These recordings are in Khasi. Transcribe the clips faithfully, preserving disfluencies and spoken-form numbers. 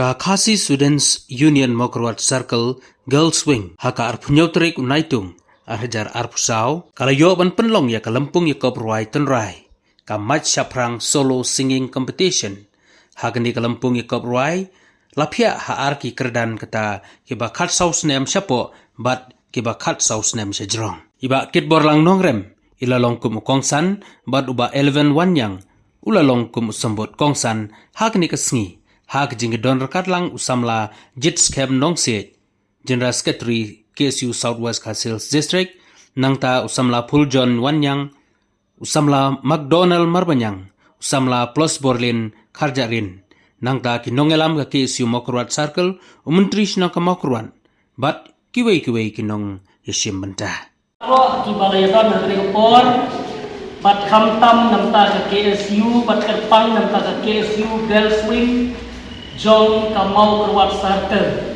Ka Khasi Students Union Mawkyrwat Circle Girls Wing ha ka arphew hynñiew tarik u Naitung ar hajar arphew saw ka la ïoh ban pynlong ïa ka lympung ïakop rwai tynrai, ka Mait Shaphrang Solo Singing Competition. Ha kane ka lympung ïakop rwai la phiah ha ar ki kyrdan, kata kiba khatsaw snem shapoh bad kiba khatsaw snem shajrong. I Bah Kitborlang Nongrem i la long kum u kongsan bad u Bah Eleven Wanniang u la long kum u symbud kongsan ha kane ka sngi. Ha ka jingdon ryngkat lang u samla Jitskhem Nongsiej, General Secretary K S U South West Khasi Hills District, nangta u samla Phuljohn Wanniang, u samla McDonald Marbaniang, u samla Plus Borlin Kharjahrin, nangta ki nongïalam ka K S U Mawkyrwat Circle, u Myntri Shnong ka Mawkyrwat bad kiwei kiwei ki nongïashim bynta. Baroh kiba la ïadon ha kane ka por, bad khamtam namar ka K S U, bad kyrpang namar ka K S U Girls Wing jong ka Mawkyrwat Circle.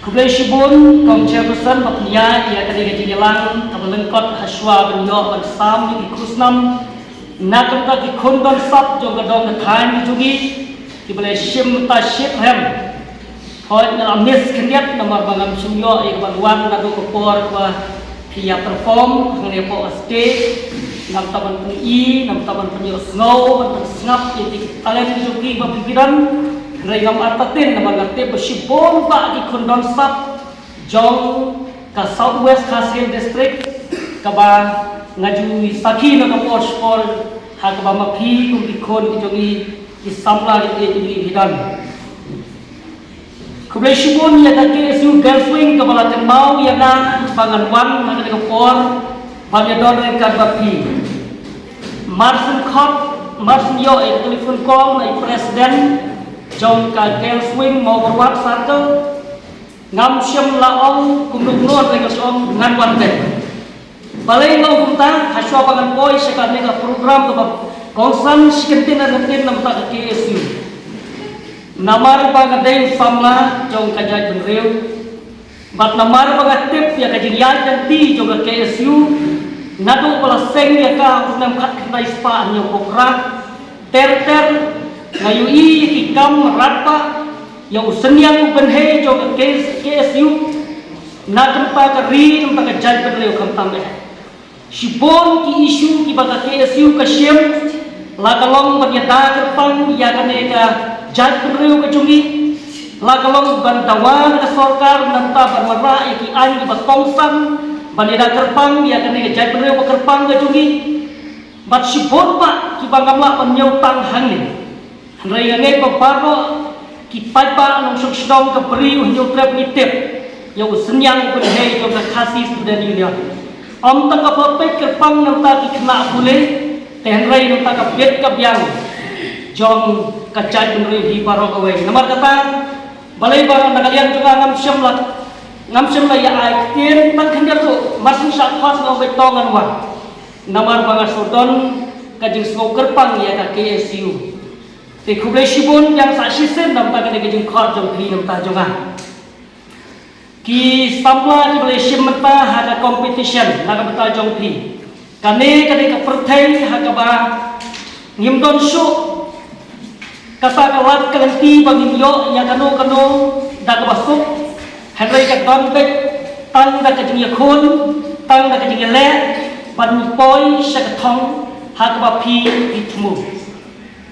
Khublei shibun, Kong Chairperson, ba pynïaid ïa kane ka jingïalang kaba lyngkot hashwa ban ïoh ban sam ïa ki khusnam na ka bynta ki khun don sap jong ka dong ka thaiñ jong ngi, kiba la shim bynta shiphem. Hooid, nga la miss khyndiat namar ba ngam shym ïoh ïa ka ban wan naduh ka por kaba phi ïa perform hangne hapoh ka stage. Ngam tip ban pyni, ngam tip ban pynïohsngew, ban pynsngap ïa ki talent jong phi ba phi don. Hynrei ngam artatien namar nga tip ba shibun bah ki khun don sap jong ka South West Khasi Hills District kaba nga ju sakhi na ka por shipor ha kaba ma phi kum ki khun ki jong ngi, ki samla ki jong ngi phi don. Khublei shibun ïa ka K S U Girls Wing kaba la kynmaw ïa nga ba ngan wan ha kane ka por ban ïadon ryngkat bad phi. Mar syn khot, mar syn ïoh ïa ka telephone call na i president jong ka Girls Wing Mawkyrwat Circle, ngam shym la ong kumno kumno, hynrei nga ong ngan wan beit. Balei nga ong kumta? Hashwa ba ngan poi sha kane ka program kaba kongsan shi kyntien ar kyntien namar ka K S U. Namar ba nga dei u samla jong ka jaitbynriew, bad namar ba nga tip ïa ka jingïaid lynti jong ka K S U naduh ba la seng ïa ka ha u snem khatkhyndai spah hynñiewphew phra, ter ter nga ïohi ïa ki kam radbah, ïa u synñiang u bynhei jong ka K S, K S U na ka bynta ka ri, na ka bynta ka jaitbynriew khamtam eh. Shibun ki issue kiba ka K S U ka shim, la ka long ban ïada kyrpang ïa kane ka jaitbynriew ka jong ngi, la ka long ban dawa na ka sorkar na ka bynta ban wanrah ïa ki aiñ kiba kongsan ban ïada kyrpang ïa kane ka jaitbynriew ba kyrpang ka jong ngi. Bad shibun bah kiba ngam lah ban ñiew tang hangne. Hynrei nga ngeit ba baroh ki paidbah nongshong shnong ka Bri u Hynñiewtrep ngi tip ïa u synñiang u bynhei jong ka Khasi Student Union. Ym tang kaba peit kyrpang namar ki khynnah pule, te hynrei namar ka bit ka biang jong ka jaitbynriew hi baroh kawei. Namar kata, balei ba na ka liang jong nga ngam shym la, ngam shym la ïa ai ktien tang khyndiat ruh, mar syn shah khot nga ong beit to ngan wan. Namar ba nga shu don ka jingsngew kyrpang ïa ka K S U. Te khublei shibun, ïa sa shisien namar kane ka jingkhot jong phi namar jong nga. Ki samla kiba la shim bynta ha ka competition na ka bynta jong phi. Kane ka dei ka pyrthei ha kaba ngim don shuh kata ka lad ka lynti ba ngin ïoh ïa kano kano da kaba suk. Hynrei ka don beit tang da ka jingïakhun, tang da ka jingïaleh ban poi sha ka thong ha kaba phi, phi thmu.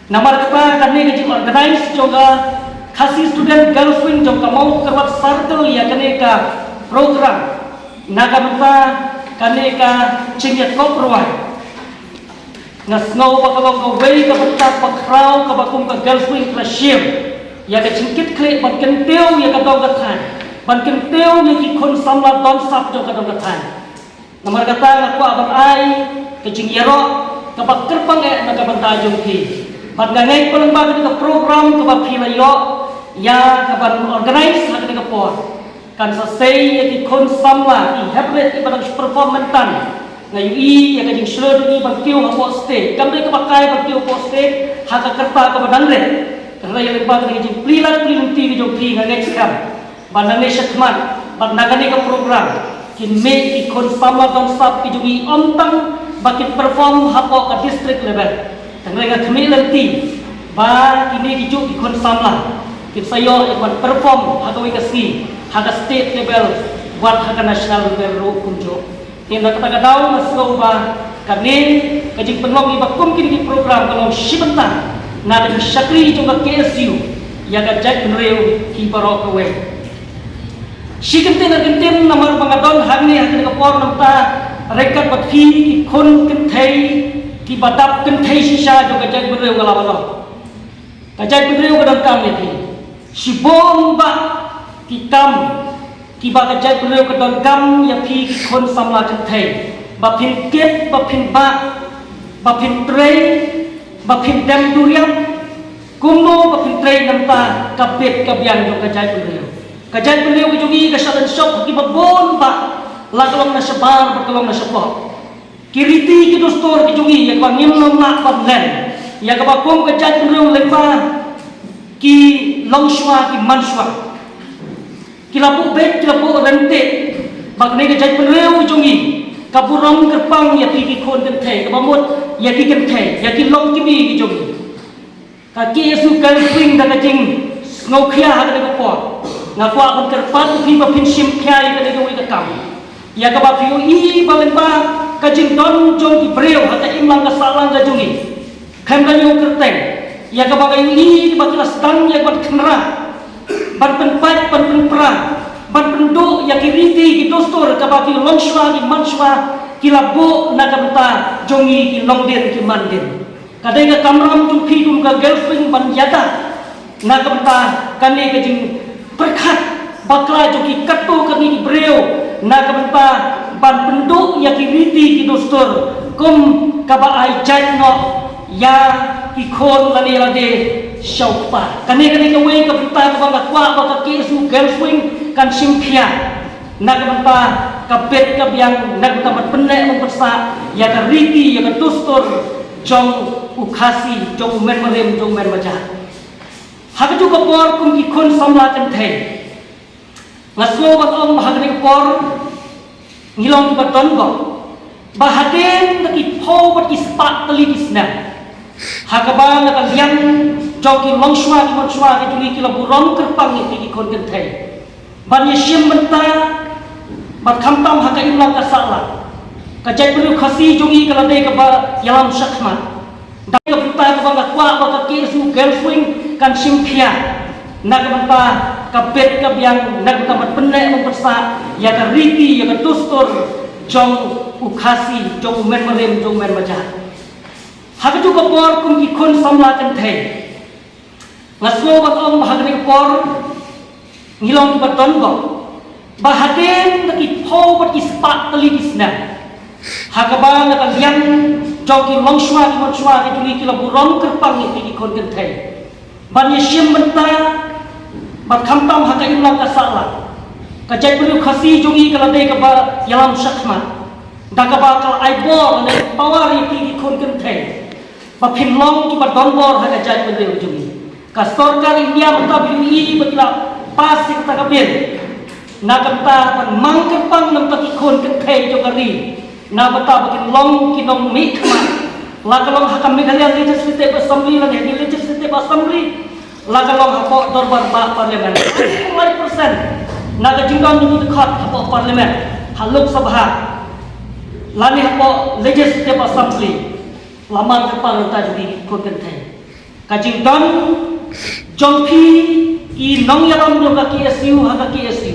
Namar kata kane ka jingorganize jong ka Khasi Student Girls Wing jong ka Mawkyrwat Circle ïa kane ka program na ka bynta kane ka jingïakop rwai. Nga sngew ba ka long kawei ka bynta ba khraw kaba kum ka Girls Wing ka la shim ïa ka jingkitkhlieh ban kyntiew ïa ka dong ka thaiñ, ban kyntiew ïa ki khun samla don sap jong ka dong ka thaiñ. Namar kata nga kwah ban ai ka jingïaroh kaba kyrpang eh na ka bynta jong phi. Bad nga ngeit ba lyngba kane ka program kaba phi la ïoh ïa kaban organize ha kane ka por, kan sa sei ïa ki khun samla, ki hep rit kiba dang shu perform mynta. Nga ïohi ïa ka jingshlur jong ki ban kiew hapoh stage. Kam dei kaba kai ban kiew hapoh stage ha ka rta kaba dang rit. Hynrei lyngba kane ka jingplie lad plie lynti ka jong phi, nga ngeit skhem ba nangne shakhmat bad na kane ka program kin mih ki khun samla don sap ki jong ngi, ym tang ba kin perform hapoh ka district level. Hynrei nga khmih lynti Ba kine ki juh ki khun samla kin sa ïoh ïa ban perform ha kawei ka sngi ha ka state level wat ha ka national level ruh kumjuh. Te na kata ka daw nga sngew ba kane ka jingpynlong ïa ba kum kine ki program ka long shi bynta na ka jingshakri jong ka K S U ïa ka jaitbynriew hi baroh kawei. Shi kyntien ar kyntien namar ba nga don hangne ha kane ka por namar ryngkat bad phi ki khun kynthei ki ba dap kynthei shisha jong ka jaitbynriew nga la wanrah. Ka jaitbynriew ka donkam ïa phi. Shibun bah ki kam ki ba ka jaitbynriew ka donkam ïa phi ki khun samla kynthei. Ba phin kit, ba phin bah, ba phin trei, ba phin dem duriap. Kumno ba phin trei namar ka bit ka biang jong ka jaitbynriew. Ka jaitbynriew ka jong ngi ka shah lynshop ki babun bah, la ka long na shabar bad ka long na shapoh. Ki riti ki dustur ki jong ngi ïa kaba ngim lah ban len, ïa kaba kum ka jaitbynriew lyngba ki longshuwa ki manshuwa. Ki la buh beit, ki la buh ryntih ba kane ka jaitbynriew ka jong ngi ka burom kyrpang ïa phi ki khun kynthei, kaba mut ïa ki kynthei, ïa ki longkmie ki jong ngi. Ka K S U Girls Wing da ka jingsngewkhia ha kane ka por nga kwah ban kyrpad ïa phi ba phin shim khia ïa kane kawei ka kam. Ïa kaba phi ïohi ba lyngba ka jingdon jong ki briew ha ka imlang ka sahlang ka jong ngi, khlem da ïoh kyrteng, ïa kaba nga ïohi ba ki la sdang ïa ban kynrad, ban pynpait, ban pynpra, ban pynduh ïa ki riti ki dustur kaba ki longshuwa ki manshuwa ki la buh na ka bynta jong ngi ki longdien ki mandien. Ka dei ka kamram jong phi kum ka Girls Wing ban ïada na ka bynta kane ka jingpyrkhat bakla jong ki katto katne ki briew na ka bynta ban pynduh ïa ki riti ki dustur kum kaba ai jait noh ïa ki khun lane lade sha u kpa. Kane ka dei kawei ka bynta kaba nga kwah ba ka K S U Girls Wing kan shim khia na ka bynta ka bit ka biang, na ka bynta ban pynneh ban pynsah ïa ka riti ïa ka dustur jong u Khasi, jong u Myanmar rim, jong u Myanmar jait. Ha kajuh ka por kum ki khun samla kynthei, nga sngew ban ong ba ha kane ka por ngi long kiba don bok, ba hadien da ki phew bad ki spah tylli ki snem, ha kaba na ka liang jong ki longshuwa ki manshuwa ki jong ngi ki la burom kyrpang ïa ki khun kynthei ban ïashim bynta, bad khamtam ha ka imlang ka sahlang ka jaitbynriew Khasi jong ngi ka la dei kaba ïalam shakhmat. Da ka bynta kaba nga kwah ba ka K S U Girls Wing kan shim khia na ka bynta ka bit ka biang, na ka bynta ban pynneh ban pynsah ïa ka riti ïa ka dustur jong u Khasi, jong u Myanmar rim, jong u Myanmar jait. Ha kajuh ka por kum ki khun samla kynthei, nga sngew ban ong ba ha kane ka por ngi long kiba don bok, ba hadien da ki phew bad ki spah tylli ki snem, ha kaba na ka liang jong ki longshuwa ki manshuwa ki jong ngi ki la burom kyrpang ïa ki khun kynthei ban ïashim bynta, bad khamtam ha ka imlang ka sahlang ka jaitbynriew Khasi jong ngi ka la dei kaba ïalam shakhmat, da kaba ka la ai bor ne power ïa ki khun kynthei ba phin long kiba don bor ha ka jaitbynriew jong ngi. Ka sorkar India mynta ba ïohi ba ki la pass ïa kata ka bill na ka bynta ban mang kyrpang na ka bynta ki khun kynthei jong ka ri, na ka bynta ba kin long ki nongmihkhmat, la ka long ha ka Meghalaya Legislative Assembly lane ha ki Legislative Assembly, la ka long hapoh dorbar bah Parliament. Lai persen na ka jingdon jong ki dkhot hapoh Parliament, ha Lok Sabha lane hapoh Legislative Assembly la mang kyrpang na ka bynta jong ki khun kynthei. Ka jingdon jong phi ki nongïalam jong ka K S U ha ka K S U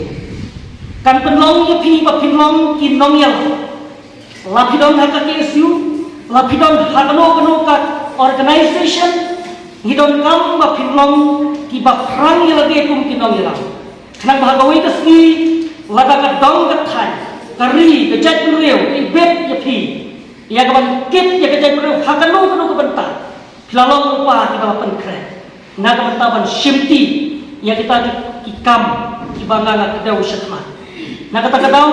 kan pynlong ïa phi ba phin long ki nongïalam. La phi don ha ka K S U, la phi don ha kano kano ka organization, ngi donkam ba phin long kiba phrang ïa lade kum ki nongïalam. Khnang ba ha kawei ka sngi lada ka dong ka thaiñ, ka ri, ka jaitbynriew ka ibit ïa phi, ïa ka ban kit ïa ka jaitbynriew ha kano kano ka bynta, phi la long lypa kiba la pynkhreh na ka bynta ban shimti ïa kita ki, ki kam kiba nga nga kdew shakhmat. Na kata ka daw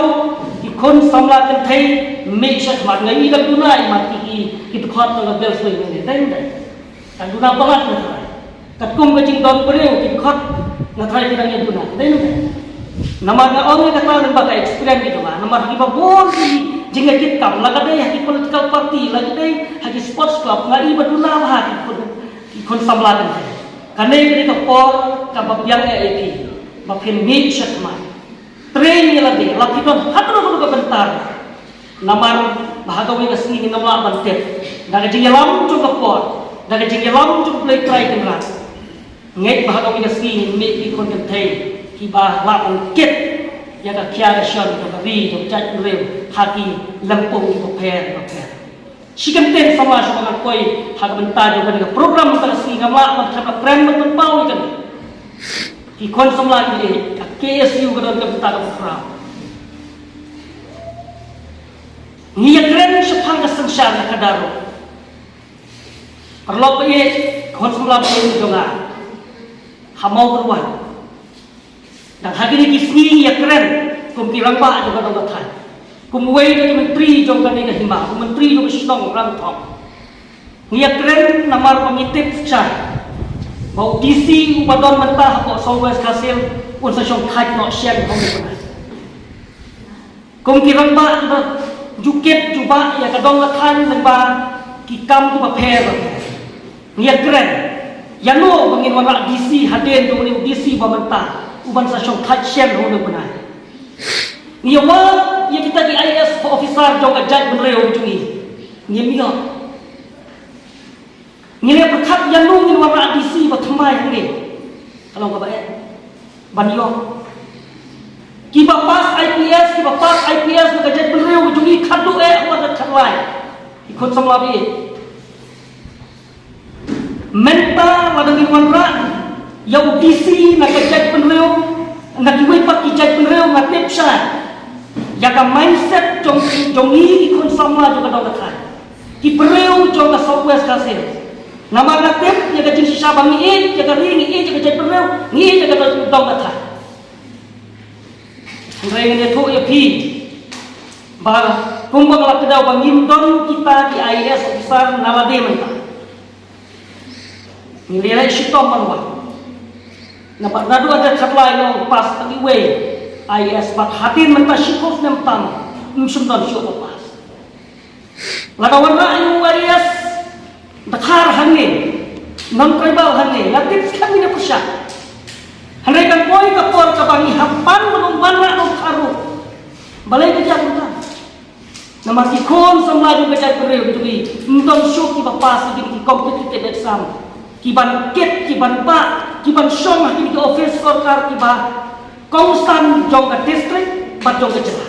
ki khun samla kynthei mih shakhmat, nga i dang duna i mat ki, ki, ki dkhot ka la bel soi ngi dang dang. Dang duna palat nga tharai. Katkum ka jingdon briew ki dkhot nga tharai ki dang ïa duna. Dei ne? Namar nga ong ïa kata namar ka experience ki jong nga. Namar ha kiba bun ki jingïakit kam, la ka dei ha ki political party, la ka dei ha ki sports club, nga i ba duna bha ki khun, ki Khun samla kynthei, kane ka dei ka por kaba biang eh ïa phi ba phin mih sha khmat. Train ïa lade, la phi don haduh haduh ka bynta. Namar ba ha kawei ka sngi ngin ym lah ban tip, da ka jingïalam jong ka por, da ka jingïalam jong U Blei Trai Kynrad, ngeit ba ha kawei ka sngi ngin mih ki khun kynthei kiba lah ban kit ïa ka khia ka shon jong ka ri jong ka jaitbynriew ha ki lympung kiba pher bapher. Shi kyntien samla shuwa ngan poi ha ka bynta jong kane ka program mynta ka sngi, ngam lah ban khlem da kren ban pynpaw ïa kane. Ki khun samla ki ïeit, ka K S U ka don ka bynta kaba khraw. Ngi ïakren shaphang ka synshar ïa ka daru. Paralok ba ïeit, khun samla ba ïeit jong nga ha Mawkyrwat. Dang ha kine ki sngi ngi ïakren kum ki rangbah jong ka dong ka thaiñ, kum uwei na ki myntri jong kane ka hima, kum myntri jong ka shnong Rangthong. Ngi ïakren namar ba ngi tip shai ba u D C uba don mynta hapoh South West Khasi Hills un sa shong thait noh shen ha une u bnai. Kum ki rangbah kiba ju kit ju bah ïa ka dong ka thaiñ lyngba ki kam kiba pher bapher. Ngi ïakren ïano ba ngin wanrah D C hadien jong une u D C ba mynta uban sa shong thait shen ha une u bnai. Ngi ïawad ïa kita ki I A S officer jong ka jaitbynriew jong ngi. Ngim ïoh. Ngi la pyrkhat ïano ngin wanrah D C ba thymmai hangne. Ka long kaba eh ban ïoh. Kiba pass I P S, kiba pass I P S na ka jaitbynriew jong ngi khatduh eh wat da khatlai. Ki khun samla ba ïeit, mynta lada ngin wanrah ïa u D C na ka jaitbynriew, na kiwei pat ki jaitbynriew, nga tip shai ïa ka mindset jong, jong ngi ki khun samla jong ka dong ka thaiñ, ki briew jong ka South West Khasi Hills. Namar nga tip ïa ka jingshisha ba ngi ïeit ïa ka ri, ngi ïeit ïa ka jaitbynriew, ngi ïeit ïa ka dong ka thaiñ. Hynrei ngan ïathuh ïa phi ba kumba nga la kdew ba ngim don kita ki I A S officer na lade mynta. Ngi leh shitom ban wan. Namar naduh ar hajar khatlai la ong pass tang iwei I A S, bad hadien mynta shiphew snem tam ym shym don shuh ba pass. Lada wanrah ïa u I A S dkhar hangne, non-tribal hangne, nga tip skhem ngin ïa pyrshah. Hynrei kan poi ka por kaba ngi hap ban ban wanrah dkhar ruh. Balei ka jia kumta? Namar ki khun samla jong ka jaitbynriew jong ngi ym don shuh kiba pass ïa kine ki competitive exam, kiban kit, kiban bah, kiban shong ha kine ki office sorkar kiba kongsan jong ka district bad jong ka jylla.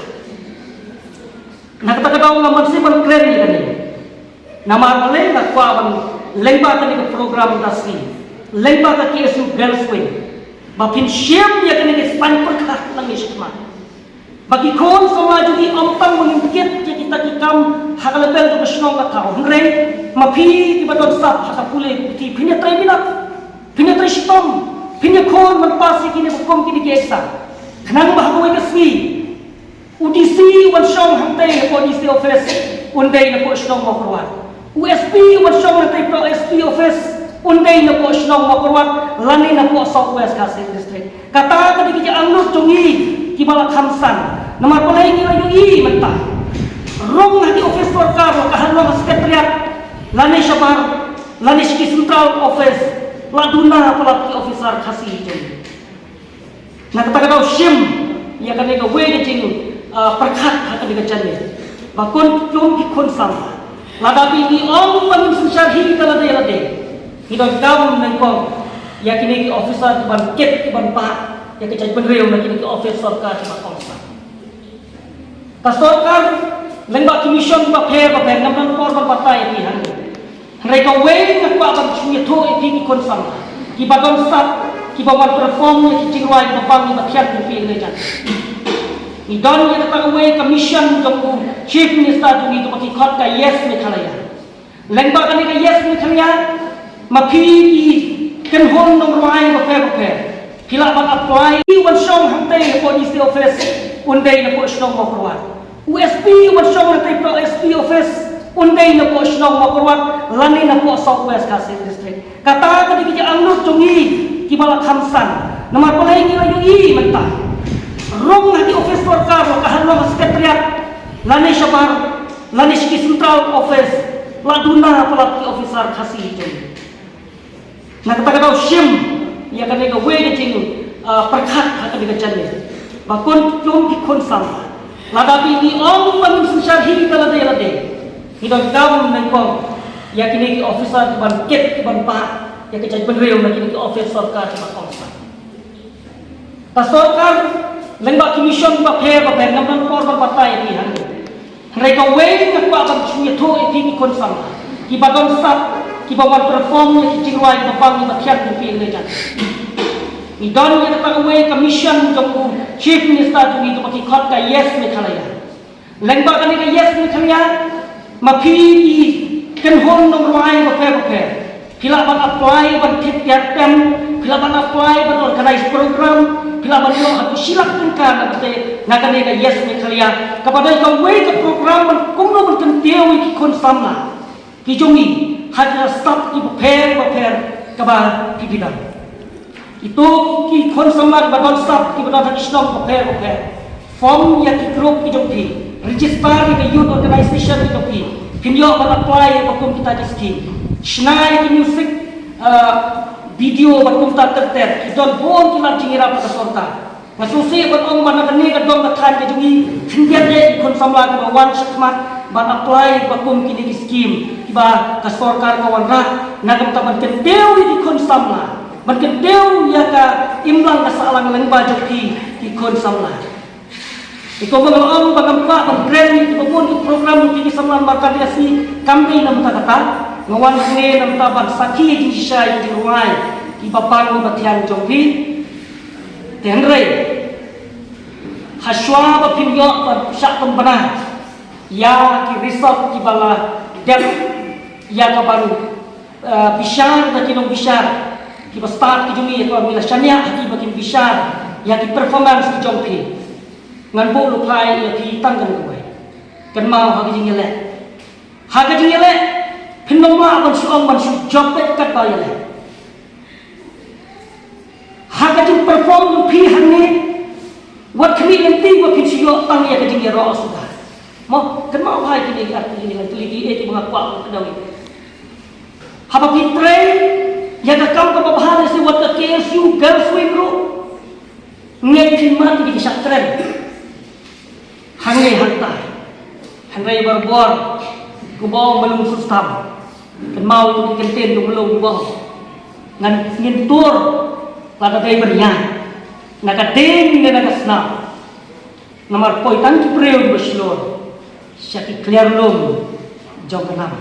Na kata ka daw ngam banse ban kren ïa kane. Namar balei nga kwah ban lyngba kane ka program mynta sngi, lyngba ka K S U Girls Wing, ba phin shim ïa kane ka saiñ pyrkhat nangne shakhmat. Ba ki khun samla jong ngi ym tang ba ngin kit ïa kita ki kam ha ka level jong ka shnong ka thaw, hynrei ma phi kiba don sap ha ka pule ka puthi phin ïatrei minot, phin ïatrei shitom, phin ïakhun ban pass ïa kine ba kum kine ki exam. Khnang ba ha kawei ka sngi u D C uban shong hangtei hapoh D C office un dei napoh shnong Mawkyrwat. U S P uban shong hangtei hapoh S P office un dei napoh shnong Mawkyrwat lane napoh South West Khasi Hills District. Kata ka dei ka jingangnud jong ngi kiba la kham san. Namar balei ngi la ïohi mynta, rung ha ki office sorkar, la ka hap long ha secretariat lane shabar lane sha ki central office, la duna palat ki officer Khasi jong ngi. Na kata ka daw shim ïa kane kawei ka jing, ah, pyrkhat ha kane ka janmiet, ba kum ki khun samla, lada ngi ong ba ngin synshar hi da lade lade, ngi donkam nyngkong ïa kine ki officer kiban kit kiban bah ïa ka jaitbynriew na kine ki office sorkar kiba kongsan. Ka sorkar lyngba ki mission kiba pher bapher, ngam don por ban batai ïa phi hangne. Hynrei kawei nga kwah ban shu ïathuh ïa phi ki khun samla kiba don sap, kiba wan perform ïa ki jingrwai kiba bang, kiba thiang ïa phi, ngi jan. Ngi don ïa kata kawei ka mission jong u Chief Minister jong ngi kaba ki khot ka Yes Meghalaya. Lyngba kane ka Yes Meghalaya, ma phi ki kynhun nongrwai bapher bapher, phi lah ban apply. Uban shong hangtei hapoh D C office un dei napoh shnong Mawkyrwat. U S P uban shong hangtei hapoh S P office un dei napoh shnong Mawkyrwat lane napoh South West Khasi Hills District. Kata ka dei ka jingangnud jong ngi kiba la kham san. Namar balei ngi la ïohi mynta, rung ha ki office sorkar, la ka hap long ha secretariat lane shabar lane sha ki central office, la duna palat ki officer Khasi jong ngi. Na kata ka daw shim ïa kane kawei ka jing, ah, pyrkhat ha kane ka janmiet ba kum ki khun samla, lada phi ong ba ngin synshar hi ïa ka lade lade, ngi donkam nyngkong ïa kine ki officer kiban kit kiban bah ïa ka jaitbynriew na kine ki office sorkar kiba kongsan. Ka sorkar lyngba ki mission bapher bapher, ngam don por ban batai ïa ki hangne. Hynrei kawei nga kwah ban shu ïathuh ïa phi ki khun samla kiba don sap, kiba wan perform ïa ki jingrwai kiba bang, kiba thiang ïa phi, lei jan. Ngi don ïa kata kawei ka mission jong u Chief Minister jong ngi kaba ki khot ka Yes Meghalaya. Lyngba kane ka Yes Meghalaya, ma phi ki kynhun nongrwai bapher bapher, phi lah ban apply ban thied tiar tem, phi lah ban apply ban organize program, phi lah ban ïoh haduh shi lak tyngka na kate, na kane ka Yes Meghalaya, kaba dei kawei ka program ban kumno ban kyntiew ïa ki khun samla ki jong ngi ha ki sap ki bapher bapher kaba phi phi don. Ito ki khun samla kiba don sap, kiba don ha ki shnong bapher bapher, form ïa ki group ki jong phi, register ïa ka youth organization ki jong phi, phin ïoh ban apply ïa ka kum kita ki scheme. Shna ïa ki music, ah, video bad kumta ter ter, ki don bun ki lad jingïarap na ka sorkar. Nga sngewsih ban ong ba na kane ka dong ka thaiñ ka jong ngi khyndiat eh ki khun samla kiba wan shakhmat ban apply ba kum kine ki scheme kiba ka sorkar ka wanrah na ka bynta ban kyntiew ïa ki khun samla, ban kyntiew ïa ka imlang ka sahlang lyngba jong ki, ki khun samla. Ïa kaba nga ong ba ngam kwah ban kren ïa kiba bun ki program jong ki, ki samla namar ka dei shi kam dei na bynta kata. Nga wan hangne na bynta ban sakhi ïa ki shisha ïa ki jingrwai kiba bang kiba thiang jong ki. Te hynrei ha shuwa ba phin ïoh ban shah pynbna ïa ki result kiba la dep ïa ka ban, eh, bishar da ki nongbishar kiba stad ki jong ngi, ïa ka ban ngi la shaniah ha kiba kin bishar ïa ki performance ki jong phi. Ngan buh lypa ïa phi tang kawei. Kynmaw ha ka jingïaleh. Ha ka jingïaleh phin ym lah ban shu ong ban shu jop beit katba ïaleh. Ha ka jingperform jong phi hangne, wat khmih lynti ba phin shu ïoh tang ïa ka jingïaroh suda. Mo, kynmaw ha kine ki artylli, artylli ki eh kiba nga kwah ban kdew ïa. Haba phi trei ïa ka kam kaba bha, lehse wat ka K S U Girls Wing ruh, ngeit phi mat ïa ki shah trei. Hangne hangtai. Hynrei barabor kumba ong Mahlun Sustam, kynmaw ïa ki kyntien jong Mahlun kumba ong, ngan, ngin tur lada dei ban ïaid na ka ding ne na ka snam. Namar poi tang ki briew kiba shlur sha ki kliar lum jong ka nam.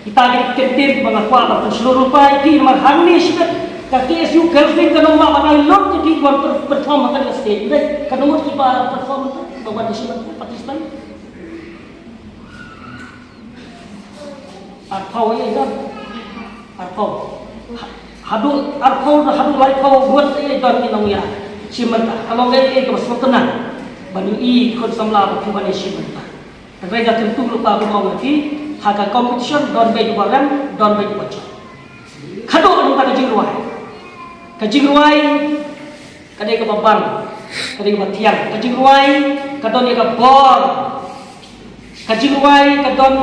Kita ki kyntien kiba nga kwah ban pynshlur lypa ïa phi, namar hangne shibit ka K S U Girls Wing kan ym lah ban ai lut ïa phi ban per-, perform ha kane ka stage. Dei, katno ngut kiba perform, kiba wan shibit participant? Arphew ïa don. Arphew. Ha-, haduh arphew, haduh laiphew ngut ïa don ki nongïashim bynta. Ka long kaei kaei kaba sngewtynnat ban ïohi khun samla ba phi wan ïashim bynta. Hynrei nga kyntu lypa kumba ong ïa phi, ha ka competition don beit uba rem, don beit uba jop. Khadduh na bynta ka jingrwai. Ka jingrwai ka dei kaba bang, ka dei kaba thiang. Ka jingrwai ka don ïa ka bor. Ka jingrwai ka don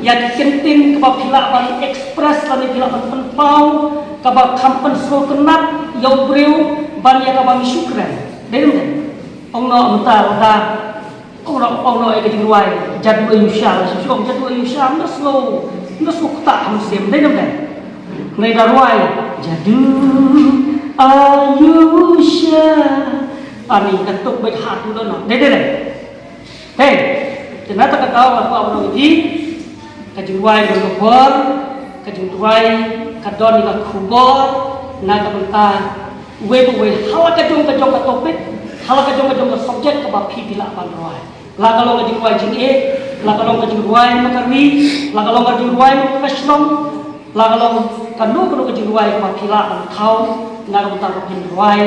ïa ki kyntien kaba phi lah ban express lane phi lah ban pynpaw, kaba kham pynsngewtynnat ïa u briew ban ïa kaba ngi shu kren. Dei ne em dei? Ong noh mynta, mynta. Ong noh, ong noh ïa ka jingrwai Jadu Ayusha, shu ong Jadu Ayusha, ym da sngew, ym da sngew ktah ha mynsiem, dei ne em dei? Hynrei da rwai Jadu Ayusha, ani ka tuk beit ha tu don noh, dei, dei, dei. Hei, te na kata ka daw nga kwah ban ong ïa phi, ka jingrwai ka don ka bor, ka jingrwai ka don ïa ka khubor na ka bynta uwei pa uwei, ha la ka jong ka jong ka topic, ha la ka jong ka jong ka subject kaba phi phi lah ban rwai. La ka long ka jingrwai jingeh, la ka long ka jingrwai na ka ri, la ka long ka jingrwai na ka shnong, la ka long kano kano ka jingrwai kaba phi lah ban thaw na ka bynta ba phin rwai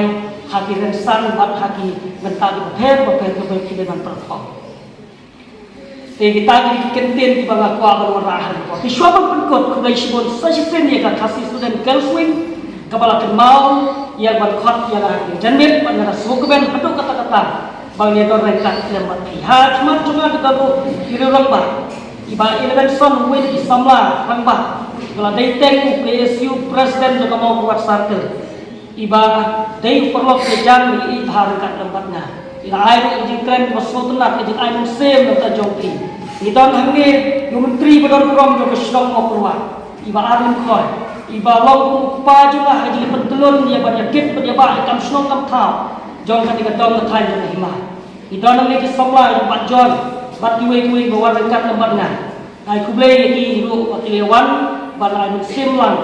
ha ki rynsan bad ha ki bynta kiba pher ba pher kaba phi dei ban perform. Te kita ki dei ki kyntien kiba nga kwah ban wanrah ha kane ka por. Te shuwa ban pynkut, khublei shibun sa shisien ïa ka Khasi Student Girls Wing kaba la kynmaw ïa ban khot ïa nga ha kane ka janmiet, bad nga da sngewkmen haduh katta katta ba ngin ïadon ryngkat khlem bad phi. Ha khmat jong nga ki don ruh ki riew rangbah, i Bah Innovenson, uwei na ki samla rangbah Ba la dei teng u K S U President jong ka Mawkyrwat Circle, iba dei u paralok ka jong ngi, i bha ryngkat lem bad nga. I la ai ruh ka jingkren kaba sngewtynnat, ka jingai mynsiem na ka bynta jong phi. Ngi don hangne ïa u Myntri ba don burom jong ka shnong Mawkyrwat, iba ar lynkhoi, iba long kum u kpa jong nga ha ka jingpyntlun ïa ban ïakit bad ïabah ïa ka kam shnong kam thaw jong kane ka dong ka thaiñ jong ka hima. Ngi don hangne ki samla, ïa u Bah John bad kiwei kiwei ba wan ryngkat lem bad nga. Ai khublei ïa ki ruh ba ki la wan ban ai mynsiem lang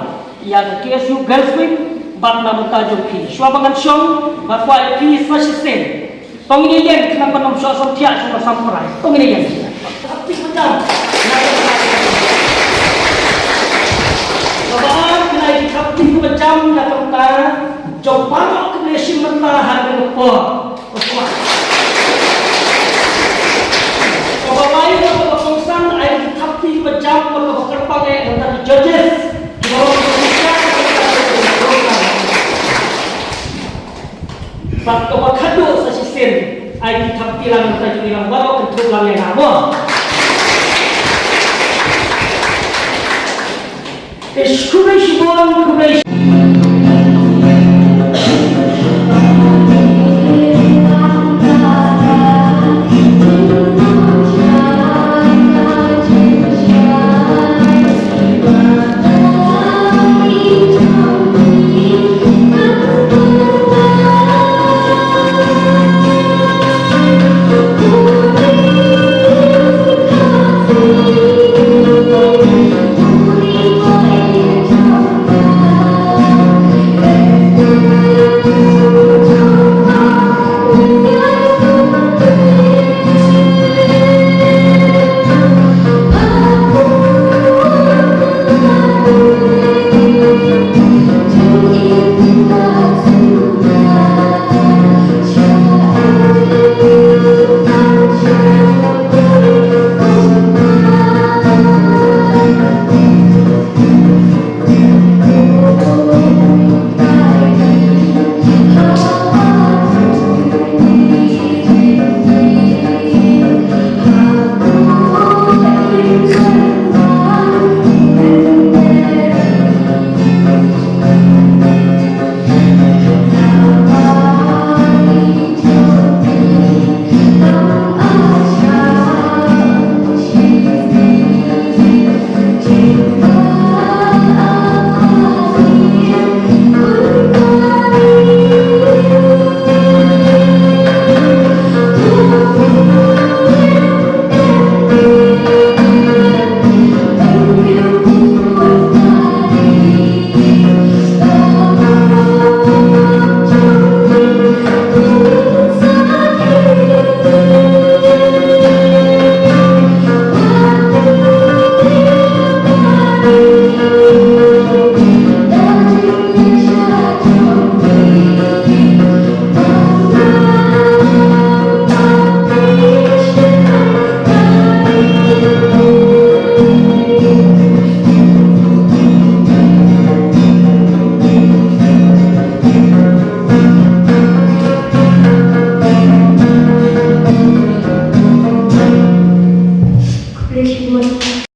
ïa ka K S U Girls Wing bad na ka bynta jong phi. Shuwa ba ngan shong, nga kwah ïa phi sa shisien, to ngin ïeng khnang ban ym shah samthiah shuh, samla. To ngin ïeng. Kaba ar, kane ka kyrteng kaba jam na ka bynta jong baroh kiba la shim bynta ha kane ka por. Kaba lai, kaba kongsan, ai ka kyrteng kaba jam bad kaba kyrpang eh na ka bynta ki judges, kiba long kiba shisha. Bad kaba khadduh sa shisien, ai ka kyrteng lang na ka bynta ki nongïalam baroh, kynthup lang ïa nga mo. Te khublei shibun, khublei.